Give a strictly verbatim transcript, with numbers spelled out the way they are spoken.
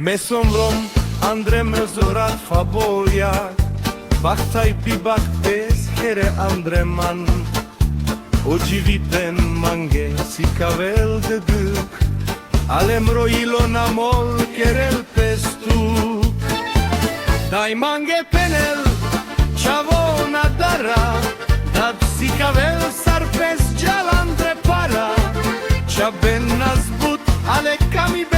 Me somrom andre me zorat fa boja, bahtaj bi bahtes khere andre man. O dživiten mange sikavel deduk, ale mro ilo na mol kerel pes tuk. Daj mange penel čhavo na dara, dad sikavel sar pes džal andre para. Čhaben na zbut ale kami